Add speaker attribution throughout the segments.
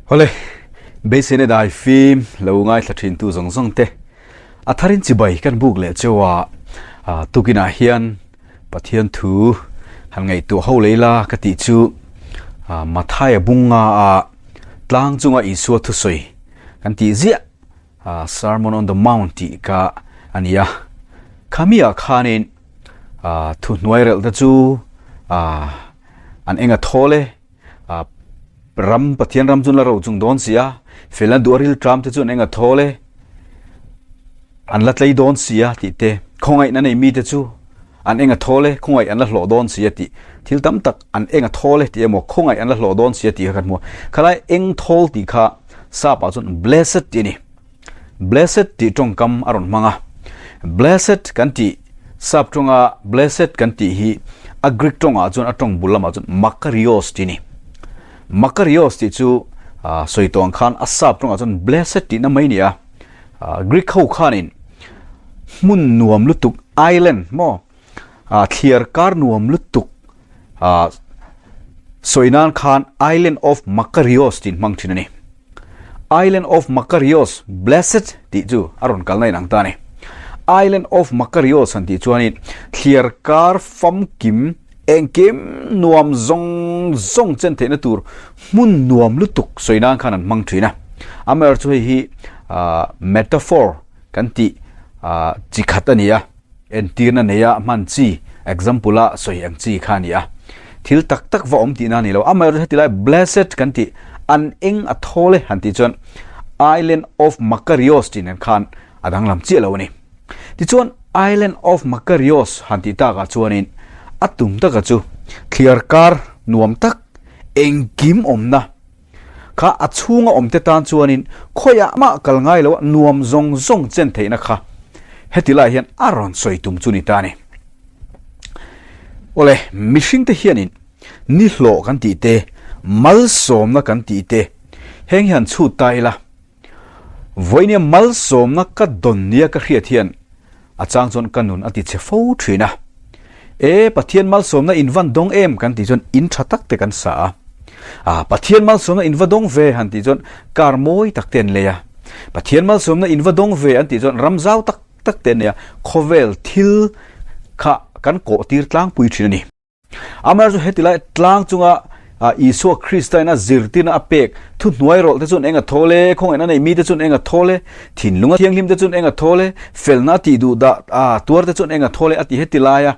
Speaker 1: Hawle, beiseina dai fim lo ngaithla thin tu zawng zawng te a tharin chibai kan buk leh cheu a, tukinah hian Pathian thu han ngaihtuah ho leh ila ka tih chu Mathaia bunga a tlang chunga Isua thusawi kan tih ziah Sermon on the Mount tih kha a ni a. Khami ah khanin thuhnuai relh te chu an eng a thawl e, ram Pathian ram chu an la ro chung dawn si a, fel an duh a rilṭam te chu an eng a thawl e, an la tlei dawn si a tih te, khawngaihna nei mite chu an eng a thawl e, khawngaih an la hlawh dawn si a tih thil tam tak an eng a thawl e tih emaw khawngaih an la hlawh dawn si a tih kha kan hmu a. Khalai eng thawl tih kha sap ah chuan blessed tih a ni. Blessed tih tawngkam a rawn hmang a. Blessed kan tih sap tawnga blessed kan tih hi a Greek tawngah chuan a tawng bul lamah chuan makarios tih a ni. Makarios tih chu sawi tawh ang khan a sap tawngah chuan blessed tihna mai a ni a. Greek ho khanin hmun nuam lutuk island maw thliar kar nuam lutuk sawi nan khan Island of Makarios tih hmang thin a ni. Island of Makarios blessed tih chu a rawn kalna inang ta a ni. Island of Makarios han tih chuanin thliar kar famkim engkim nuam zawng zawng chen theihna tur hmun nuam lutuk sawi nan khan an hmang thin a. Amaherawhchu chu hei hi metaphor kan tih chi khat a ni a, entirna neia hman chi, example a sawi ang chi kha a ni a. Thil tak tak va awm tihna a ni lo. Amaherawhchu heti lai blessed kan tih an eng a thawl e han tih chuan Island of Makarios tih nen khan a danglam chiah lo a ni. Tichuan, Island of Makarios han tih takah chuanin a tum taka chu thliar kar nuam tak engkim awmna kha a chhunga awmte tan chuanin khawiah mah kal ngai loa nuam zawng zawng chen theihna kha heti lai hian a rawn sawi tum chu ni ta a ni. Awle, mihringte hianin ni hlawh kan tih te, malsawmna kan tih te heng hian chhut ta ila, Vawinia malsawmna ka dawn nia ka hriat hian a chang chuan ka nun a ti che fo thin a. E, Pathian malsawmna in van dawng em kan tih chuan in tha tak te kan sa a. A, Pathian malsawmna in va dawng ve han tih chuan kar mawi tak te an lei a. Pathian malsawmna in va dawng ve an tih chuan ram zau tak tak te an nei a. Khawvel thil kha kan kawh tir tlangpui thin a ni. Amaherawhchu heti lai tlang chunga Isua Krista in a zirtirna a pek thuhnuai rawlh te chuan eng a thawl e, khawngaihna nei mite chuan eng a thawl e, thinlunga thianghlim te chuan eng a thawl e, felna a tih duh dah a tuar te chuan eng a thawl e a ti heti laia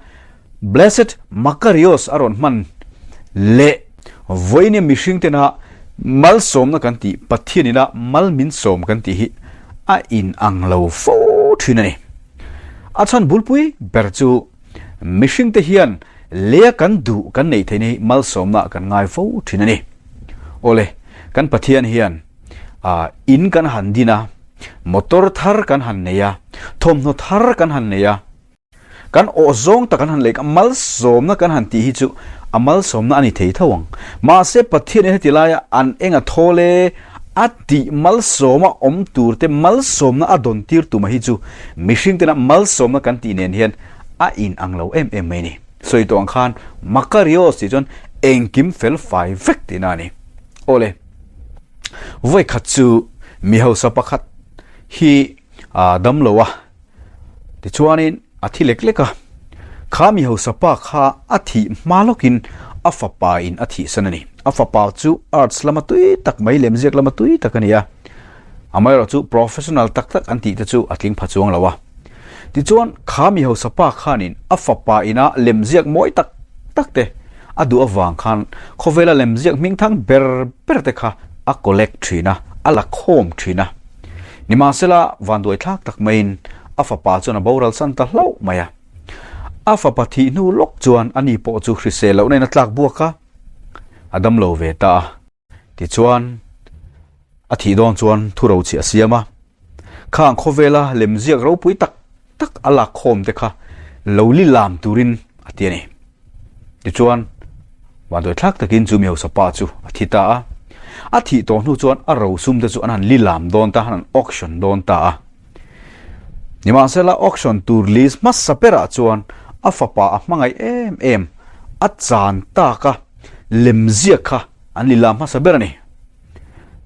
Speaker 1: Blessed Makarios a rawn hman leh vawiin mihring tena malsawmna kan tih Pathian ina mal min sawm kan tih hi a inang lo fo thin a ni. A chhan bulpui ber chu Mihringte hian lea kan duh kan neih theihna hi malsawmna kan ngai fo thin a ni. Awle, kan Pathian hian in kan han din a, motor thar kan han nei a, thawmhnaw thar kan han nei a, kan awh zawng tak kan han lei a, malsawmna kan han tih hi chu a malsawmna a ni thei tho ang. Mahse Pathian hian heti laia an enga thawl e, A tih malsawma awm tur te malsawmna a dawn tir tuma hi chu mihring tena malsawmna kan tih nen hian a in ang lo em em mai a ni. Sawi tawh ang khan Makarios tih chuan engkim fel fai vek tihna a ni. Awle, vawi khat chu mi hausa pakhat hi a dam lo a, Tichuanin a thi lek lek a, kha mi hausa pa kha a thih hma lawkin a fapa in a thihsan a ni. A fapa chu arts lama tui tak mai lemziak lama tui tak a ni a, amaherawh chu professional tak tak an tih te chu a tling pha chuang lo a. Tichuan kha mi hausa pa khanin a fapa ina lemziak mawi tak tak te a duh avang khan khawvela lemziak hmingthang ber ber te kha a collect thin a, a la khawm thin a. Nimahsela, vanduai thlak tak maiin a fapa chuan a boral san ta hlauh mai a. A fapa thih hnu lawk chuan ani pawh chu hrisel lohna in a tlak buak a, a damlo ve ta a. Tichuan, a thih dawn chuan thu rochhi a siam a. Khang khawvela lemziak ropui tak tak a lak khawm te kha lo li lam turin a ti a ni. Tichuan, vanduai thlak takin chu mi hausa pa chu a thi ta a. A thih tawh hnu chuan a rosum te chu an han li lam dawn ta, an han auction dawn ta a. Nimahsela, auction tur list hmasa berah chuan a fapa a hmangaih em em a chan tak a, lemziak kha an li lam hmasa ber a ni.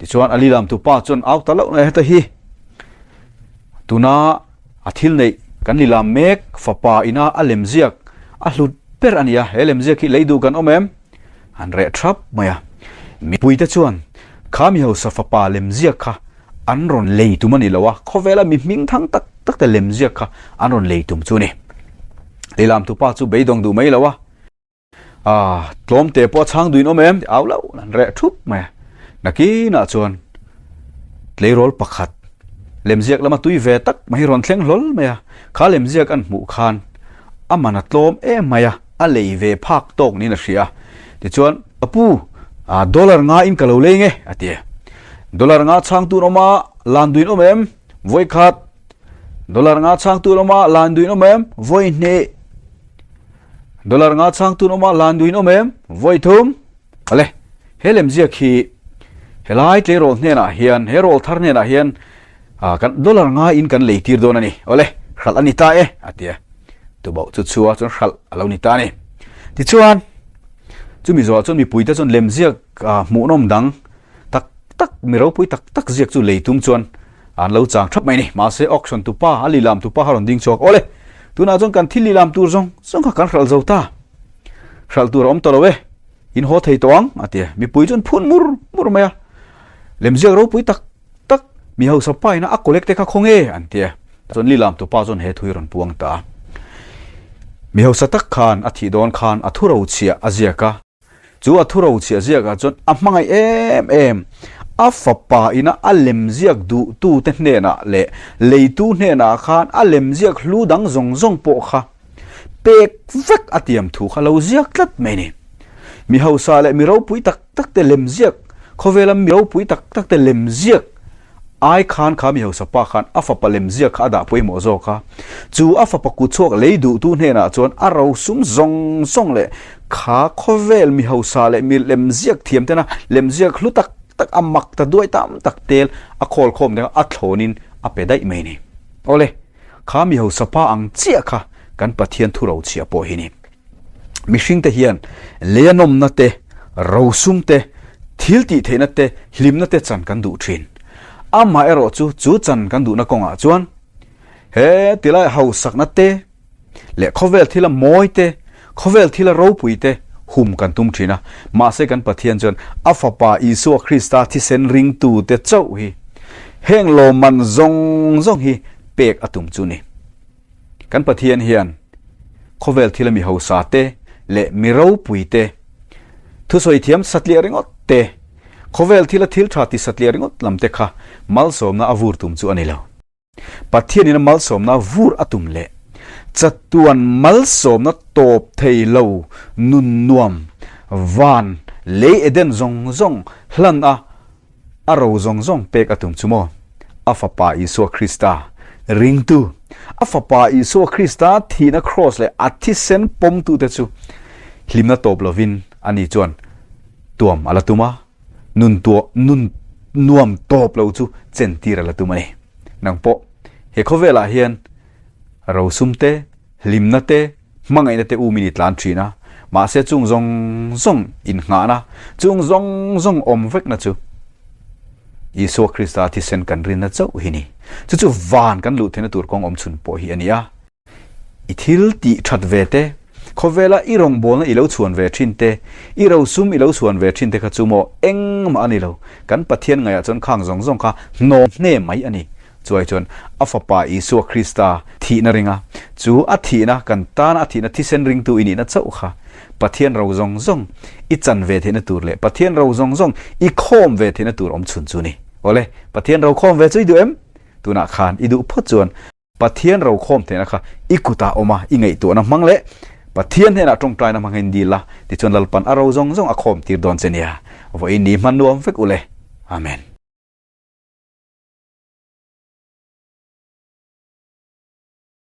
Speaker 1: Tichuan a lilamtu pa chuan au ta loh mai a, heta hi tuna a thil neih kan lilam mek fapa ina a lemziak a hlut ber a ni a, he lemziak hi lei duh kan awm em? An reh thap mai a. Mipuite chuan kha mi hausa fapa lemziak kha an rawn lei tum a ni lo a, khawvela mi hming thang tak tak te lemziak kha an rawn lei tum chu a ni. Lilamtu pa chu beidawng duh mai lo a. Ah, tlawm te pawh a chhang duin awm em? Au loh an reh thup mai a. Nakinah chuan tleirawl pakhat lemziak lama tui ve tak mai hi rawn thleng hlawl mai a. Kha lemziak an hmuh khan a man a tlawm em mai a, a lei ve phak tawk niin a hria a. Tichuan, Ka pu, ah, dollar nga in ka lo leng e, a ti a. Dollar nga chhang tun awm a, lan duin awm em? Vawi khat. Dollar nga chhang tun awm a, lan duin awm em? Vawi hnih. Dollar nga chhang tun awm a, lan duin awm em? Vawi thum. Awle, he lemziak hi helai tleirawl hnenah hian, he rawl thar hnenah hian kan dollar nga in kan lei tir dawn a ni. Awle, hralh a ni ta e, a ti a. Tubauh chu chua chuan hralh a lo ni ta a ni. Tichuan, chumi zawhah chuan mipuite chuan lemziak hmuhnawm dang tak tak, mi ropui tak tak ziak chu lei tum chuan an lo chang thap mai a ni. Mahse, auction tupa, a lilam tupa kha rawn ding chhuak, Awle, tunah chuan kan thil lilam tur zawng zawng kha kan hralh zo ta. Hralh tur a awm ta lo e, in haw thei tawh ang, a ti a. Mipui chuan phun mur mur mai a. Lemziak ropui tak tak, mi hausa pa ina a collect te kha khaw nge? an ti a. Chuan lilam tupa chuan he thui rawn puang ta a. Mi hausa tak khan a thih dawn khan a thuro chhiah a ziak a. Chu a thuro chhiah ziakah chuan a hmangaih em em, a fapa ina a lemziak duhtute hnenah leh leitu hnenah khan a lemziak hlu dang zawng zawng pawh kha pek vek a tiam thu kha lo ziak tlat mai a ni. Mi hausa leh mi ropui tak tak te lemziak, khawvela mi ropui tak tak te lemziak Ai khan kha mi hausa pa khan a fapa lemziak kha a dah pawimawh zawk a, chu a fapa kutchhuak lei duhtu hnenah chuan a rosum zawng zawng leh kha khawvel mi hausa leh mi lemziak thiam tena lemziak hlu tak tak a mak ta duai tam tak tel a khawl khawm te kha a thlawnin a pe daih mai a ni. Awle, kha mi hausa pa ang chiah kha kan Pathian thurochhiah pawh hi ni. Mihringte hian leia nawmna te, rosum te, thil tih theihna te, hlimna te chan kan duh thin. Amaherawh chu chu chan kan duhna kawngah chuan he tilai hausakna te leh khawvel thila mawi te, khawvel thila ropui te hum kan tum thin a. Mahse kan Pathian chuan a Fapa Isua Krista thisen ringtute chauh hi heng lawmman zawng zawng hi pek a tum chu ni. Kan Pathian hian khawvel thila mi hausa te leh mi ropui te, thusawi thiam satliah ringawt te, khawvel thila thil tha ti satliah ringawt lam te kha malsawmna a vur tum chu a ni lo. Pathianin a malsawmna vur a tum leh chatuan malsawmna tawp thei lo nun nuam van lei Eden zawng zawng hlan a A ro zawng zawng pek a tum chu maw? A Fapa Isua Krista ringtu, a Fapa Isua Krista thihna kraws leh a thisen pawmtute chu hlimna tawp lovin ani chuan tuam a la tum a, nun nun nuam tawp lo chu chentir a la tum a ni. Nang pawh he khawvelah hian rosum te, hlimna te, Hmangaihna te umin i tlan thin a, mahse chung zawng zawng innghahna, chung zawng zawng awm vekna chu Isua Krista thisen kan rinna chauh hi ni. Chu chu van kan luh theihna tur kawng awm chhun pawh hi a ni a. I thil tih that ve te, khawvela i rawngbawlna i lo chhuan ve thin te, i rosum i lo chhuan ve thin te kha chu maw engmah a ni lo. Kan Pathian ngaihah chuan khang zawng zawng kha hnawm hne mai a ni. Chuai chuan a Fapa Isua Krista thihna ringa, chu a thihna, kan tana a thihna thisen ringtu i nihna chauh kha Pathian ro zawng zawng i chan ve theihna tur leh Pathian ro zawng zawng i khawm ve theihna tur awm chhun chu ni. Awle, Pathian ro khawm ve chu i duh em? Tunah khan i duh phawt chuan Pathian ro khawm theihna kha i kutah awm a, i ngaihtuahna hmang leh Pathian hnenah tawngtaina hmang hian dil la, tichuan Lalpan a ro zawng zawng a khawm tir dawn che nia. Vawiin ni hman nuam vek u le. Amen.